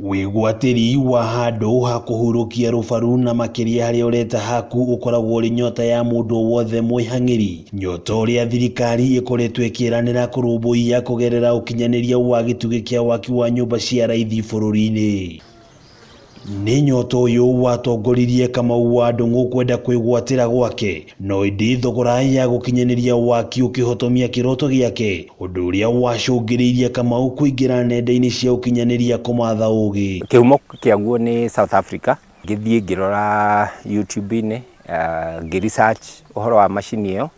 Wĩgwatĩri wa handũ ha kũhurũkia rũbaru na makĩria harĩa ũreta haku ũkoragwo ũrĩ nyota ya mũndũ wothe mwĩhang'ĩri, nyota ũrĩa thirikari ĩkoretwo ĩkĩranĩra kũrũmbũiya kũgerera ũkinyanĩria wa gĩtugĩ kĩa waki wa nyũmba cia raithi bũrũri-inĩ. Nĩ nyota ũyũ watongoririe Kamau wa Ndung'u kwenda kwĩgwatĩra gwake, no ĩndĩ thogora ya gũkinyanĩria waki ũkĩhotomia kĩroto gĩake, ũndũ ũrĩa wacũngĩrĩirie Kamau kũingĩra nenda-inĩ cia ũkinyanĩria kũmatha ũgĩ. Kĩhumo kĩaguo nĩ South Africa. Ngĩthiĩ ngĩrora YouTube-inĩ, ngĩ research ũhoro wa macini ĩyo,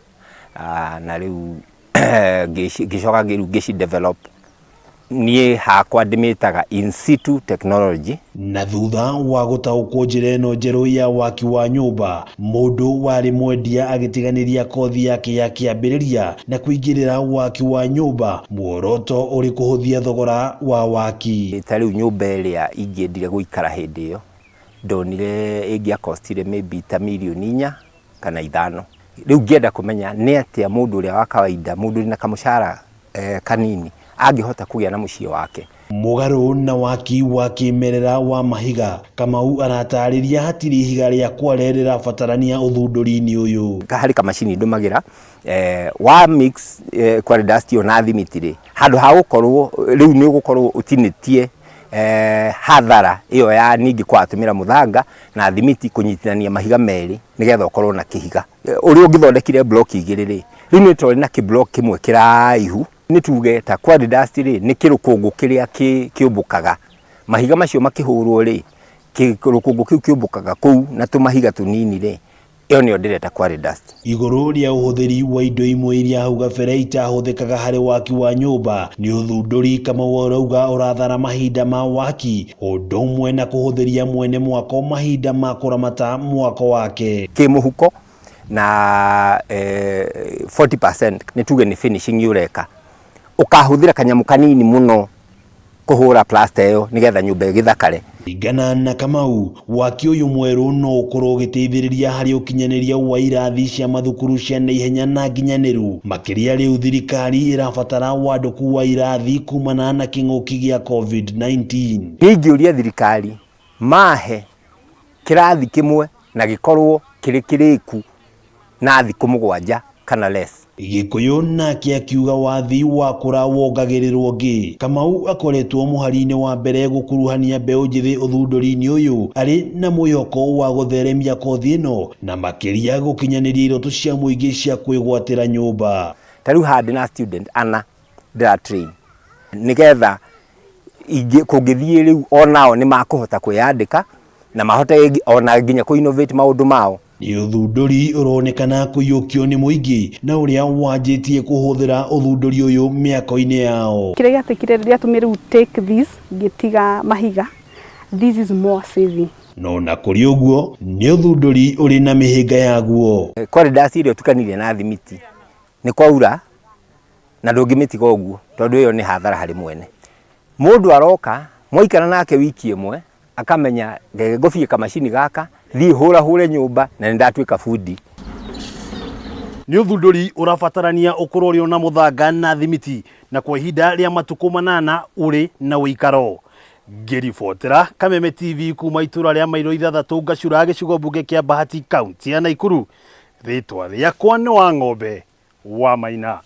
na rĩu ngĩcoka rĩu ngĩci develop. Niĩ hakwa ndĩmĩtaga in situ technology. Na thutha wa gũtaũkwo njĩra ĩno njerũ ya waki wa nyũmba, mũndũ warĩ mwendia agĩtiganĩria kothi yake ya kĩambĩrĩria na kũingĩrĩra waki wa nyũmba, muoroto ũrĩ kũhũthia thogora wa waki. Ta rĩu nyũmba ĩrĩa ingĩendire gũikara hĩndĩ ĩyo, ndonire ĩngĩakostire maybe ta mirioni 4 kana 5. Rĩu ngĩenda kũmenya nĩ atĩa mũndũ ũrĩa wa kawaida, mũndũ wĩna kamũcara kanini angĩhota kũgĩa na mũciĩ wake. Mũgarũ na waki wa kĩmerera wa mahiga, Kamau aratarĩria hatirĩ ihiga rĩa kware rĩrabatarania ũthundũri-inĩ ũyũ. Harĩ kamacini ndũmagĩra wa mix quarry dust ĩyo na thimiti rĩ, handũ ha gũkorwo rĩu nĩ ũgũkorwo ũtinĩtie hathara ĩyo ya ningĩ kwatũmĩra mũthanga na thimiti kũnyitithania mahiga merĩ nĩgetha ũkorwo na kĩhiga. Ũrĩa ũngĩthondekire block igĩrĩ rĩ, rĩu nĩ tondũ na kĩ block kĩmwe kĩraihu, nĩ tuge ta quarry dust rĩ, nĩ kĩrũkũngũ kĩrĩa kĩũmbũkaga. Mahiga macio makĩhũrwo rĩ, rũkũngũ kĩu kĩũmbũkaga kũu na tũmahiga tũnini rĩ, ĩyo nĩyo ndĩreta quarry dust. Igũrũ rĩa ũhũthĩri wa indo imwe iria hau gabere itahũthĩkaga harĩ waki wa nyũmba, nĩ ũthundũri Kamau arauga ũrathara mahinda ma waki, ũndũ ũmwe na kũhũthĩria mwene mwako mahinda ma kũramata mwako wake. Kĩmũhuko na 40% nĩ tuge nĩ finishing ũreka, ũkahũthĩra kanyamũ kanini mũno kũhũra plaster ĩyo nĩgetha nyũmba ĩgĩthakare. Kũringana na Kamau, waki ũyũ mwerũ no ũkorwo ũgĩteithĩrĩria harĩ ũkinyanĩria wa irathi cia mathukuru cia naihenya na nginyanĩru, makĩria rĩu thirikari ĩrabatara wandũku wa irathi kumana na kĩng'ũki gĩa COVID-19. Niĩ ingĩũria thirikari mahe kĩrathi kĩmwe na gĩkorwo kĩrĩ kĩrĩku na thikũ 7 kana less. Gĩkũyũ nake akiuga wathi wakũra wongagĩrĩrwo ngĩ. Kamau akoretwo mũhari-inĩ wa mbere gũkuruhania mbeũ njĩthĩ ũthundũri-inĩ ũyũ arĩ na mwĩhoko wa gũtheremia kothi ĩno na makĩria gũkinyanĩria iroto cia mũingĩ cia kwĩgwatĩra nyũmba. Ta rĩu haha ndĩna student ana ndĩra train nĩgetha kũngĩthiĩ rĩu onao nĩ makũhota kwĩyandĩka na mahote ona nginya kũ innovate maũndũ mao. Nĩ ũthundũri ũronekana kũiyũkio nĩ mũingĩ na ũrĩa wanjĩtie kũhũthĩra ũthundũri ũyũ mĩako-inĩ yao. Kĩrĩa gĩatĩkire gĩatũmire rĩu take this ngĩtiga mahiga, this is more saving. No na kũrĩ ũguo nĩ ũthundũri ũrĩ na mĩhĩnga yaguo. Quarry dust ĩrĩa ũtukanirie na thimiti nĩ kwaura na ndũngĩmĩtiga ũguo tondũ ĩyo nĩ hathara harĩ mwene. Mũndũ aroka mwaikara nake wiki ĩmwe akamenya ngũbie kamacini gaka thiĩ hũra hũre nyũmba na nĩ ndatuĩka bundi. Nĩ ũthundũri ũrabatarania ũkorwo ũrĩ na mũthanga na thimiti na kwa ihinda rĩa matukũ 8 ũrĩ na ũikaro. Ngĩribotera Kameme TV kuma itũra rĩa mairo 6 Gacura gĩcigo mbunge kĩa Bahati kaunti ya Naikuru, rĩtwa rĩakwa nĩ Wang'ombe wa Maina.